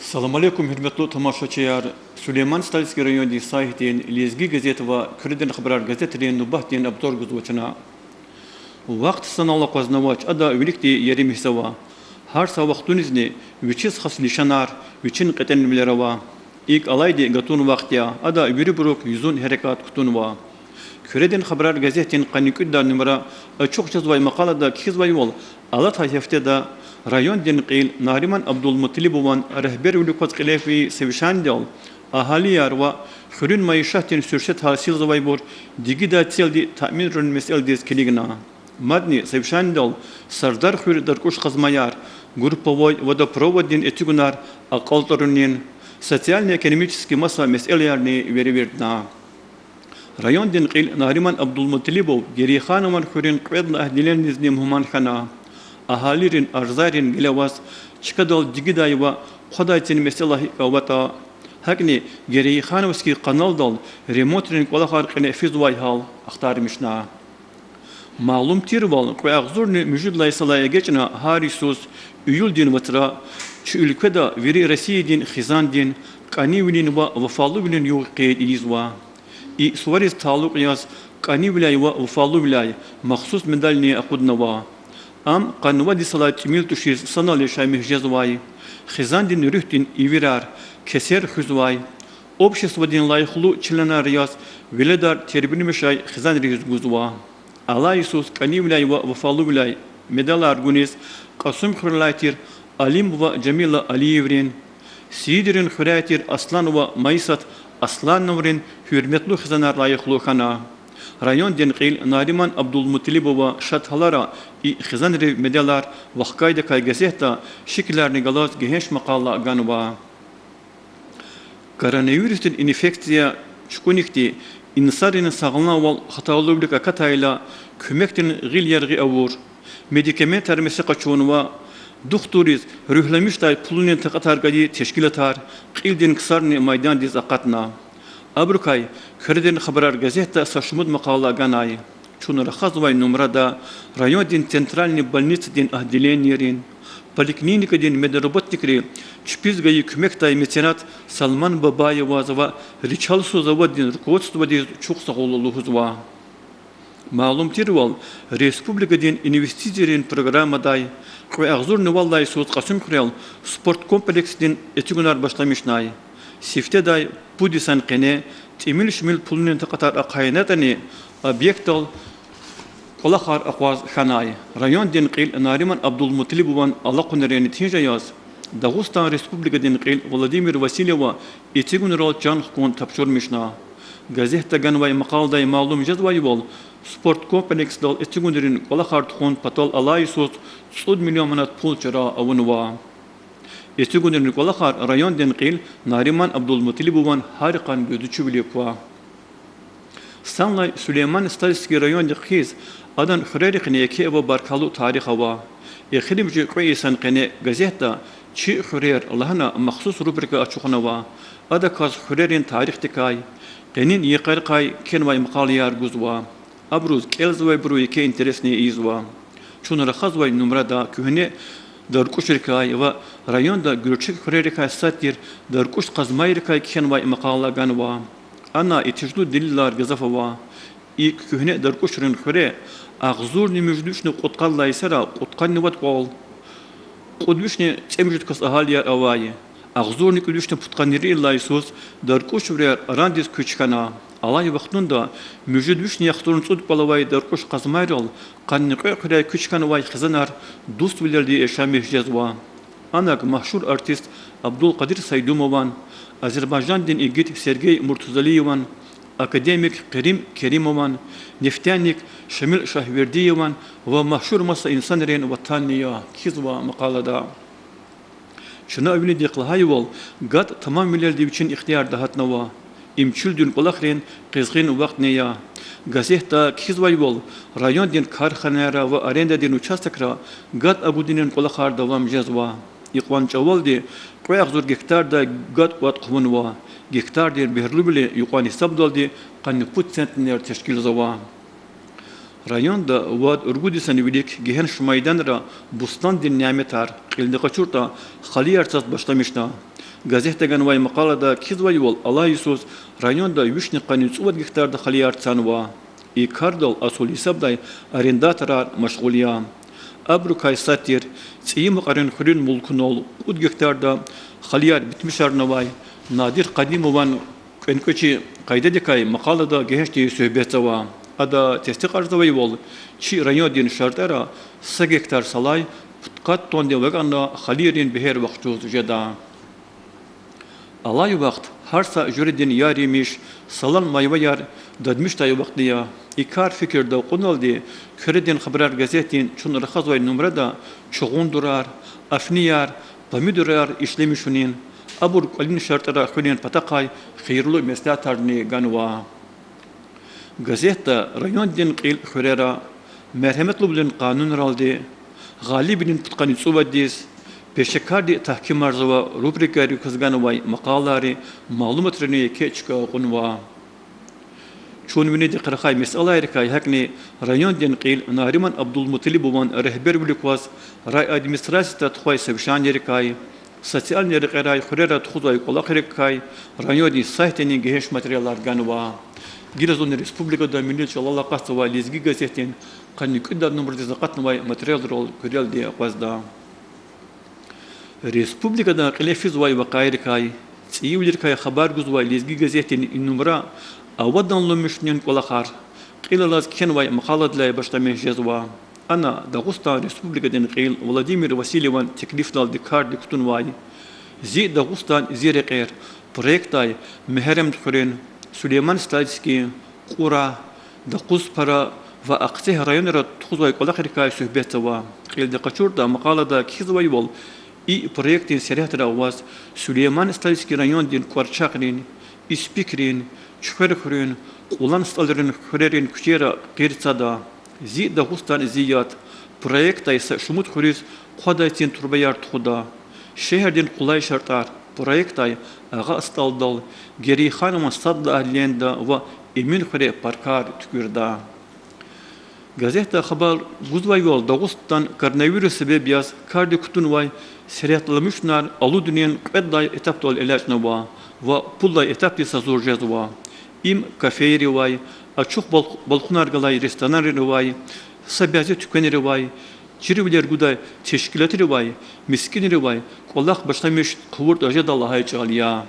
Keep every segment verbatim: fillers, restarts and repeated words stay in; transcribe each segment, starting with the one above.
Салам алейкум, гьуьрметлу тамашачияр! Сулейман-Стальский райондин сайтдин Лезги газет ва Куьредин хабарар газетрин нубатдин обзор гузва чна. Вахт санал акъвазнавач, ада виликди ярим гьисс ава. Гьар са вахтунизни вичиз хас лишанар, вичин кьетӀенвилер ава. ИкӀ алайди гатун вахт я, ада вирибурук юзун гьерекат кутунва. Куьредин хабарар газетдин къанни кӀуьд лагьай нумра ачух жезвай макъалада кхьизвайвал, алатай гьафтеда райондин кьил Нариман Абдулмуталибован регьбервилик кваз кьиле фейи совещанидал агьалияр ва хуьруьн майишатдин суьрсет гьасилзавайбур дигидай целди таъминарун месэладиз килигна. Мадни совещанидал Сардархуьр даркӀуш-къазмаяр, групповой водопроводдин эцигунар акьалтӀарунин, социально-экономический маса месэлаярни веревирдна. Райондин кьил Нариман Абдулмуталибов Герейханован хуьруьн кьвед лагьай отделенидизни мугьман хьана. Агьалийрин арзайрин геле аваз чкадал дигидай ва хъвадай цин месэла гьикӀ аватӀа, гьакӀни Герейхановский каналдал ремонтрин кӀвалахар кьиле физвай гьал ахтармишна. Малум тирвал, кьве агъзурни муьжуьд лагьай йисалай эгечӀна гьар йисуз июлдин вацра чи уьлкведа вири Россиядин хизандин, кӀанивилин ва вафалувилин югъ къейд ийизва. И сувариз талукь яз кӀанивиляй ва вафалувиляй махсус медални акъуднава. Ам къанни вад йисалай тӀимил тушиз санал яшамиш жезвай, хизандин руьгьдин ивирар, кесер хуьзвай, обществодин лайихлу членар яз веледар тербиямишай хизанриз гузва. Алай йисуз кӀанивиляй ва вафалувиляй медалар гуниз Кьасумхуьрелай тир Алим ва Жамила Алиеврин, Сийидрин хуьряй тир Аслан ва Майсат Аслановрин гьуьрметлу хизанар лайихлу хьана. Райондин кьил Нариман Абдулмуталибова шад гьалара и хизанрив медалар вахкайдакай газетда шикиларни галаз гегьенш макъала ганва. Коронавирусдин инфекция чукӀуникди инсанрин сагъламвал хаталувилик акатайла, куьмекдин гъил яргъи авур, медикаментар месе къачунва, духтурриз руьгьламишдай пулунин такьатар гайи тешкилатар, кьилдин ксарни майдандиз акъатна. Абурукай Куьредин хабарар газетда са шумуд макъала ганай. Чун рахазвай нумрада райондин центральный больницадин отделенийрин, поликлиникадин медработникри чпиз гайи куьмекдай меценат Салман Бабаеваз ва Речалсу заводдин руководстводиз чухсагъул лугьузва. Малум тирвал, республикадин инвестицийрин программадай кьве агъзурни вад лагьай йисуз Кьасумхуьрел спорткомплексдин эцигунар башламишнай. Сифтедай пуд йисан къене тӀимил-шумил пулунин такьатар ахъайнатӀани, объектдал кӀвалахар акъваз хьанай. Райондин кьил Нариман Абдулмуталибован алакьунрин нетижа яз, Дагъустан Республикадин кьил Владимир Васильева эцигунрал чан хкун тапшурмишна. Газетда ганвай макъаладай малум жезвайвал, спорткомплексдал эцигунрин кӀвалахар тухун патал алай йисуз цӀуд миллион манат пул чара авунва. Эцигунрин кӀвалахар райондин кьил Нариман Абдулмуталибован гьар йикъан гуьзчивилик ква. Санлай Сулейман-Стальский райондихъ хьиз, адан хуьрерихъни еке ва баркаллу тарих ава. Эхиримжи кьве йисан къене газетда Чи хуьрер лагьана махсус рубрика ачухнава. Адаказ хуьрерин тарихдикай, къенин йикъарихъай кхьенвай макъалаяр гузва. Абуруз кӀелзавайбуру еке интересни ийизва. Чун рахазвай нумрада куьгьне даркӀушрикай ва районда гуьрчег хуьрерикай сад тир даркӀуш-къазмайрикай кхьенвай макъала ганва. Ана и тежедлу делилар гзаф ава. И куьгьне даркӀушрин хуьре агъзурни муьжуьд вишни кьудкъад лагьай йисара кьудкъанни вад кӀвал, кьуд вишни цӀемуьжуьд кас агьалияр авай. Агъзурни кӀуьд вишни пудкъанни ирид лагьай йисуз даркӀушвилер рандиз куьч хьана. Алай вахтунда муьжуьд вишни яхцӀурни цӀуд кӀвал авай даркӀуш-къазмайрал къанни кьве хуьряй куьч хьанвай хизанар дуствилелди яшамиш жезва. Анаг машгьур артист Абдулкъадир Сайдумован, Азербайжандин игит Сергей Муртузалиеван, академик Керим Керимован, нефтяник Шамил Шагьвердиеван ва машгьур маса инсанрин ватанни я, кхьизва макъалада. Чна винидихъ лагьайвал, гатӀ тамамвилелди вичин ихтиярда гьатнава. Им чуьлдин кӀвалахрин къизгъин вахтни я. Газетда кхьизвайвал, райондин карханайра ва арендадин участокра гатӀ агудунин кӀвалахар давам жезва. Икьван чӀавалди кьве агъзур гектардай гатӀ кӀватӀ хъувунва. Гектардин бегьерлувили юкьван гьисабдалди къанни пуд центнер тешкилзава. Районда вад-ругуд йисан вилик гегьенш майданра бустандин няметар, кьилди къачуртӀа, халияр цаз башламишна. Газетда ганвай макъалада кхьизвайвал, алай йисуз районда вишни къанни цӀувад гектарда халияр цанва. И кардал асул гьисабдай арендаторар машгъул я. Абурукай сад тир ЦӀийи Макьарин хуьруьн мулкунал кьуд гектарда халияр битмишарнавай Надир Къадимован кӀвенкӀвечи къайдадикай макъалада гегьеншди суьгьбетзава. Ада тестикьарзавайвал, чи райондин шартӀара са гектар салай пудкъад тоннадив агакьна халийрин бегьер вахчуз жеда. Алай вахт гьар са жуьредин яр емиш, салан майваяр дадмишдай вахтни я. И кар фикирда кьуналди Куьредин хабарар газетдин чун рахазвай нумрада чугъундурар, афнияр, помидорар ишлемишунин, абур кӀвалин шартӀара хуьнин патахъай хийирлу меслятарни ганва. Газетда райондин кьил хуьрера, мергьеметлувилин къанунралди, Гъалибвилин пудкъанни цӀуваддиз, пешекарди тагькимарзава рубрикайрик кваз ганвай макъалайри, малуматрини еке чка кьунва. Чун винидихъ рахай месэлайрикай, гьакӀни райондин кьил Нариман Абдулмуталибован регьбервилик кваз райадминистрацияда тухвай совещанийрикай, социальный рекьерай хуьрера тухузвай кӀвалахрикай райондин сайтдани гегьенш материалар ганва. Гила зун республикада милли чӀалал акъатзавай Лезги газетдин къанни кӀуьд лагьай нумрадиз акъатнавай материалрал куьрелди акъвазда. Республикада кьиле физвай вакъиайрикай, цӀийивилерикай хабар гузвай Лезги газетдин и нумра аваданлумишунин кӀвалахар кьил алаз кхьенвай макъаладилай башламиш жезва. Ана Дагъустан Республикадин кьил Владимир Васильеван теклифдалди кардик кутунвай Зи Дагъустан, зи рекьер проектдай Мегьарамдхуьруьн, Сулейман-Стальский, Кьура, Докъузпара ва Ахцегь районра тухузвай кӀвалахрикай суьгьбетзава. Кьилди къачуртӀа, макъалада кхьизвайвал, и проектдин сергьятра аваз Сулейман-Стальский райондин КӀварчагърин, Испикрин, Чуьхверхуьруьн, Кьулан СтӀалрин хуьрерин куьчейра къир цада. Зи Дагъустан, зи яд проектдай са шумуд хуьруьз хъвадай цин турбаяр тухуда. Шегьердин къулай шартӀар проектдай Агъа СтӀалдал, Герейханован сад лагьай линияда ва Эминхуьре паркар туькӀуьрда. Газетда хабар гузвайвал, Дагъустанда коронавирус себеб яз кардик кутунвай сергьятламишунар алудунин кьвед лагьай этапдал элячӀнава ва пуд лагьай этапдиз гьазур жезва. Им кафейривай, ачух балх-, балхунар галай ресторанривай, са бязи туьквенривай, чирвилер гудай тешкилатривай, мискӀинривай кӀвалах башламиш хъувуртӀа жеда лагьай чӀал я.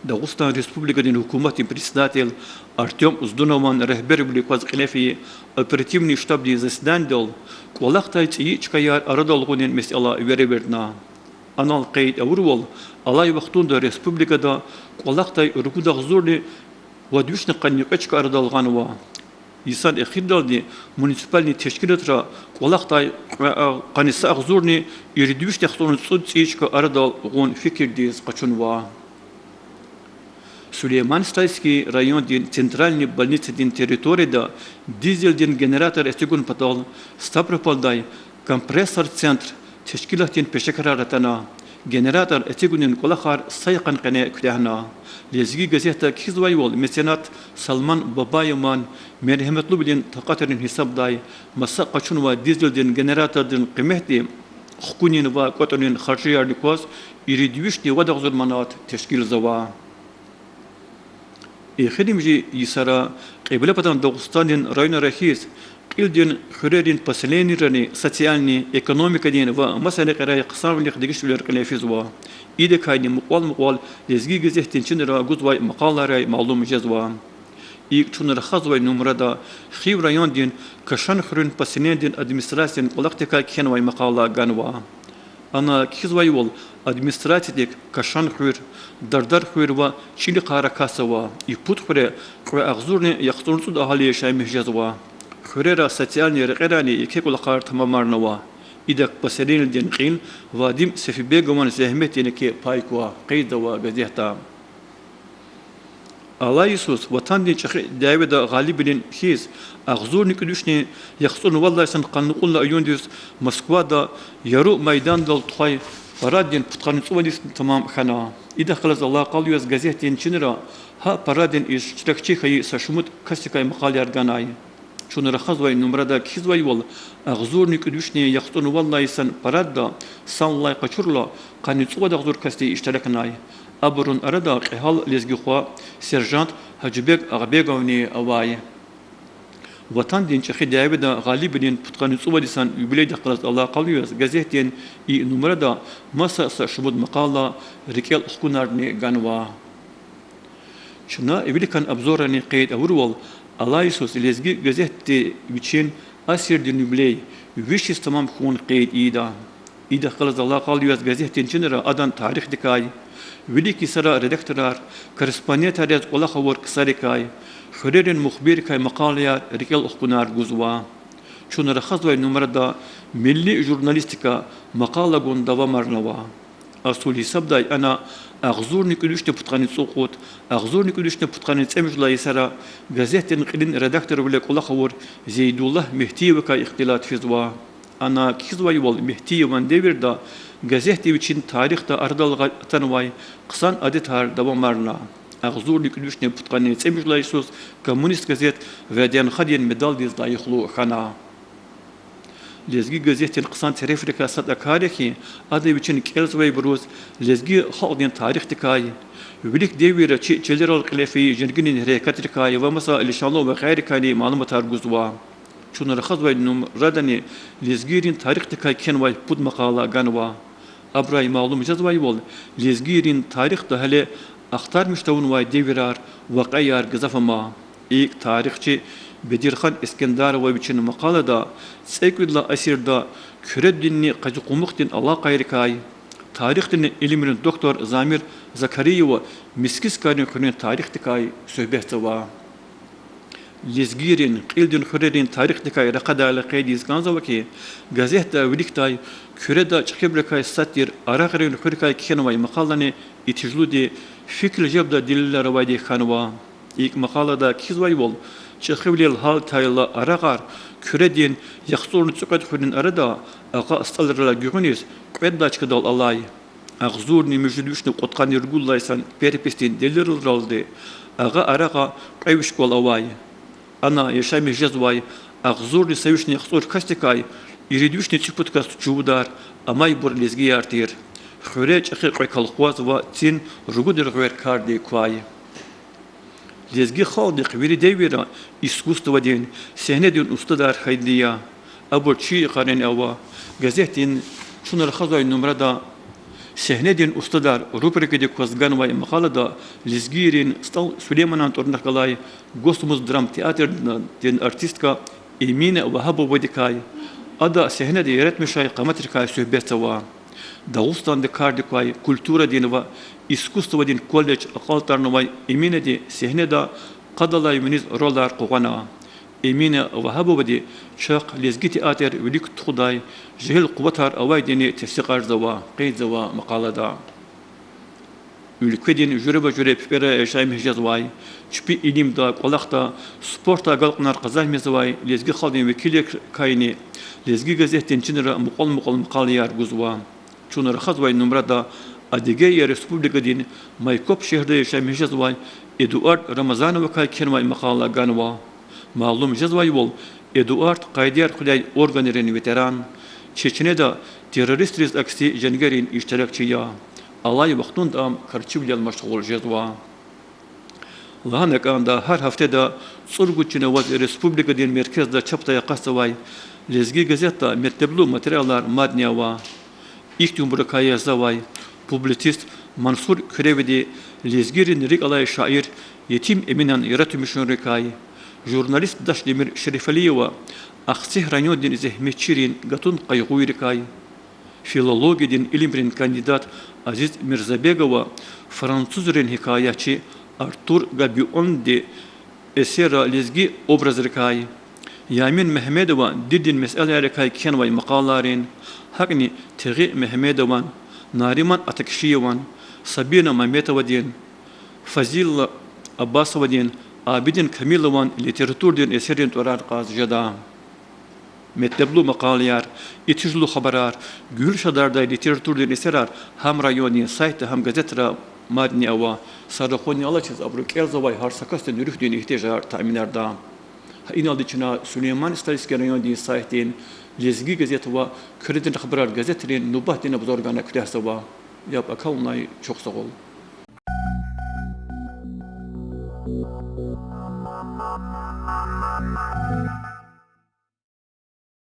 Дагъустан Республикадин гьукуматдин председатель Артём Уздунован регьбервилик кваз кьиле фейи оперативный штабдин заседанидал кӀвалахдай цӀийи чкаяр арадал гъунин месэла веревирдна. Анал къейд авурвал, алай вахтунда республикада кӀвалахдай ругуд агъзурни вад вишни къанни кьве чка арадал гъанва. Йисан эхирдалди муниципальный тешкилатра кӀвалахдай кьве, къанни са агъзурни ирид вишни яхцӀурни цӀуд цӀийи чка арадал гъун фикирдиз къачунва. Сулейман-Стальский райондин центральный больницадин территорияда дизелдин генератор эцигун патал Ставропольдай компрессор центр тешкилатдин пешекарар атана. Генератор эцигунин кӀвалахар са йикъан къене куьтягьна. Лезги газетда кхьизвайвал, меценат Салман Бабаеван мергьеметлувилин такьатрин гьисабдай маса къачунвай дизелдин генератордин къиметди хкунин ва кӀватӀунин харжиярни кваз ирид вишни вад агъзур манат тешкилзава. Эхиримжи йисара Кьиблепатан Дагъустандин районра хьиз, кьилдин хуьрерин поселенийрани социальный, экономикадин ва маса рекьерай хъсанвилихъ дегишвилер кьиле физва. Идакайни мукьвал-мукьвал Лезги газетдин чинра гузвай макъалайрай малум жезва. ИкӀ, чун рахазвай нумрада Хив райондин Кашан хуьруьн поселенидин администрациядин кӀвалахдикай кхьенвай макъала ганва. Ана кхьизвайвал, администрациядик Кашан хуьр, Дардар хуьр ва ЧӀилихъар акатзава. И пуд хуьре кьве агъзурни яхцӀурни цӀуд агьали яшамиш жезва. Хуьрера социальный рекьерани еке кӀвалахар тамамарнава. Идак поселенидин кьил Вадим Сефибегован зегьметдин еке пай ква, къейдзава газетда. Алай йисуз Ватандин ЧӀехи дяведа гъалибвилин хьиз, агъзурни кӀуьд вишни яхцӀурни вад лагьай йисан къанни кьуд лагьай июндиз Москвада Яру майдандал тухвай параддин пудкъанни цӀувад йис тамам хьана. Идахъ галаз алакъалу яз газетдин чинра гьа параддин иштиракчи хьайи са шумуд касдикай макъалаяр ганай. Чун рахазвай нумрада кхьизвайвал, агъзурни кӀуьд вишни яхцӀурни вад лагьай йисан парадда санлай къачурла къанни цӀувад агъзур касди иштиракнай. Абурун арада кьегьал лезги хва, сержант Гьажибег Агъбеговни авай. Ватандин чӀехи дяведа гъалибрин пудкъанни цӀувад йисан юбилейдихъ галаз алакъалу яз газетдин и нумрада маса са шумуд макъала, рикӀел хкунарни ганва. Чна виликан обзоррани къейд авурвал, алай йисуз Лезги газетди вичин асирдин юбилей виш йис тамам хьун къейд ийида. Идахъ галаз алакъалу яз газетдин чинра адан тарихдикай, вилик йисара редакторар, корреспондентар яз кӀвалах авур ксарикай, хуьрерин мухбиррикай макъалаяр, рикӀел хкунар гузва. Чун рахазвай нумрада милли журналистика макъала гун давамарнава. Асул гьисабдай ана агъзурни кӀуьд вишни пудкъанни цӀукьуд, агъзурни кӀуьд вишни пудкъанни цӀемуьжуьд лагьай йисара газетдин кьилин редакторвиле кӀвалах авур Зейдуллагь Мегьтиевакай ихтилат физва. Ана кхьизвайвал, Мегьтиеван девирда газетди вичин тарихда арадал гъа-, атанвай хъсан адетар давамарна. Агъзурни кӀуьд вишни пудкъанни цӀемуьжуьд лагьай йисуз коммунист газет ВДНХ-дин медалдиз лайихлу хьана. Лезги газетдин хъсан терефрикай сад а кар я хьи, ада вичин кӀелзавайбуруз лезги халкьдин тарихдикай, вилик девирра чи чилерал кьиле фейи женгинин гьерекатрикай ва маса лишанлу вакъиайрикайни малуматар гузва. Чун рахазвай нумрадани лезгийрин тарихдикай кхьенвай пуд макъала ганва. Абурай малум жезвайвал, лезгийрин тарихда гьеле ахтармиш тавунвай девирар, вакъиаяр гзаф ама. ИкӀ, тарихчи Бедирхан Эскендарова вичин макъалада цӀекӀуьд лагьай асирда Куьрединни Къазикъумукъдин алакъайрикай, тарихдин илимрин доктор Замир Закариева Мискискайрин хуьруьн тарихдикай суьгьбетзава. Лезгийрин, кьилдин хуьрерин тарихдикай рахадайла къейд ийиз кӀанзава хьи, газетда виликдай Куьреда чӀехибурукай сад тир Арагърин хуьрикай кхьенвай макъалани итижлуди фикир жеда делилар авайди хьанва. ИкӀ, макъалада кхьизвайвал, чӀехивилел гьалтайла Арагъар Куьредин яхцӀурни цӀикьвед хуьруьн арада Агъа СтӀалрилай гуьгъуьниз кьвед лагьай чкадал алай. Агъзурни муьжуьд вишни кьудкъанни ругуд лагьай йисан переписдин делилралди Агъа Арагъа кьве виш кӀвал авай. Ана яшамиш жезвай агъзурни са вишни яхцӀур касдикай ирид вишни цӀипуд кас чувудар, амайбур лезгияр тир. Хуьре чӀехи кьве колхоз ва цин ругуд регъвер кардик квай. Лезги халкьдихъ вири девирра искусстводин, сегьнедин устадар хьайиди я. Абур чи йикъарани ава. Газетдин чун рахазвай нумрада Сегьнедин устадар рубрикадик кваз ганвай макъалада лезгийрин СтӀал Сулейманан тӀварунихъ галай Госмуздрамтеатрдин артистка Эмина Вагьабовадикай, ада сегьнеда яратмишай къаматрикай суьгьбетзава. Дагъустанда кардик квай культурадин ва искусстводин колледж акьалтӀарнавай Эминади сегьнеда къад алай виниз ролар къугъвана. Эмина Вагьабовади чахъ лезги театр вилик тухудай жегьил къуватар авайдини тестикьарзава, къейдзава макъалада. Уьлкведин жуьреба-жуьре пипӀера яшамиш жезвай, чпи илимда, кӀвалахда, спортда агалкьунар къазанмишзавай лезги халкьдин векилрикайни Лезги газетдин чинра мукьвал-мукьвал макъалаяр гузва. Чун рахазвай нумрада Адыгея Республикадин Майкоп шегьерда яшамиш жезвай Эдуард Рамазановакай кхьенвай макъала ганва. Малум жезвайвал, Эдуард къайдаяр хуьдай органрин ветеран, Чечнеда террористриз акси женгерин иштиракчи я. Алай вахтунда ам карчивилел машгъул жезва. Лагьана кӀанда, гьар гьафтеда цӀуругуд чин аваз республикадин меркезда чапдай акъатзавай Лезги газетда метлеблу материалар мадни ава. Ихьтинбурукай язавай публицист Мансур Куьревиди лезгийрин рикӀ алай шаир Етим Эминан яратмишунрикай, журналист Дашдемир Шерифалиева Ахцегь райондин зегьметчийрин гатун къайгъуйрикай, филологиядин илимрин кандидат Азиз Мирзабегова французрин гьикаятчи Артур Габионди эсерра лезги образрикай, Ямин Мегьамедова дидин месэлайрикай кхьенвай макъалайрин, гьакӀни Тегъи Мегьамедован, Нариман Атакишиеван, Сабина Маметовадин, Фазила Аббасовадин, Абидин Камилован литературадин эсеррин тӀварар кьаз жеда. Метлеблу макъалаяр, итижлу хабарар, гуьгьуьл шадардай литературадин эсерар гьам райондин сайтда, гьам газетра мадни ава. Са рахунни алачиз абуру кӀелзавай гьар са касдин руьгьдин игьтияжар таъминарда. Иналди чна Сулейман-Стальский райондин сайтдин Лезги газет ва Куьредин рахбарар газетрин нубатдин обзор гана куьтягьзава. Яб акалунай чухсагъул.